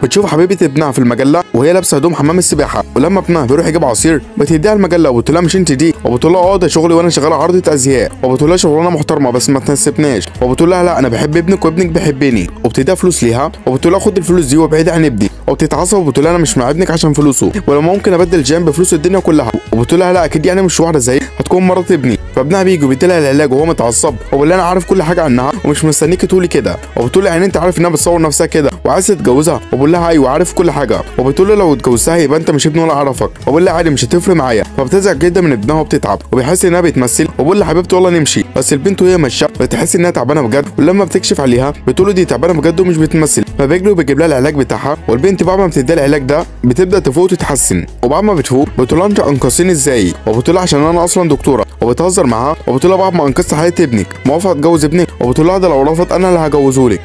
بتشوف حبيبه ابنها في المجلة وهي لابسه هدوم حمام السباحة، ولما ابنها بيروح يجيب عصير بتديها المجلة وبتقول لها مش انت دي، وبتقول لها اه ده شغلي وانا شغالة عارضه ازياء، وبتقول لها شغلانة محترمه بس ما تناسبناش، وبتقول لها لا انا بحب ابنك وابنك بيحبني، وبتديها فلوس ليها وبتقول لها خد الفلوس دي وابعدي عن ابني، وبتتعصب وبتقول لها انا مش مع ابنك عشان فلوسه ولا ممكن ابدل جان بفلوس الدنيا كلها، وبتقول لها لا اكيد يعني مش واحدة زي هتكون مرات ابني. فابنها بيجي وبيديلها العلاج وهو متعصب وبيقول لها انا عارف كل حاجة عنها ومش مستنيكي تقولي كده، وبتقول لها يعني انت عارف انها بتصور نفسها كده وعايزه تتجوزها، وبقول لها ايوه عارف كل حاجة، وبتقول له لو اتجوزتها يبقى انت مش ابني ولا اعرفك، وبقول لها عادي مش هتفرق معايا. فبتزعل جدا من ابنها وبتتعب وبيحس انها بتمثل، وبقول لها حبيبتي والله نمشي، بس البنت وهي ماشية بتحس انها تعبانة بجد، ولما بتكشف عليها بتقول له دي تعبانة بجد ومش بتمثل، فبيجري وبيجيب لها العلاج بتاعها، والبنت بعد ما بتديها العلاج ده بتبدا تفوق وتتحسن، وبعد ما بتفوق بتقول لها انت انقذتيني ازاي، وبتقول لها عشان انا اصلا دكتورة، وبتهزر معاها وبتقول لها بعد ما انقذت حياة ابنك موافقة اتجوز ابنك، وبتقول لها ده لو رفض انا اللي هجوزهولك.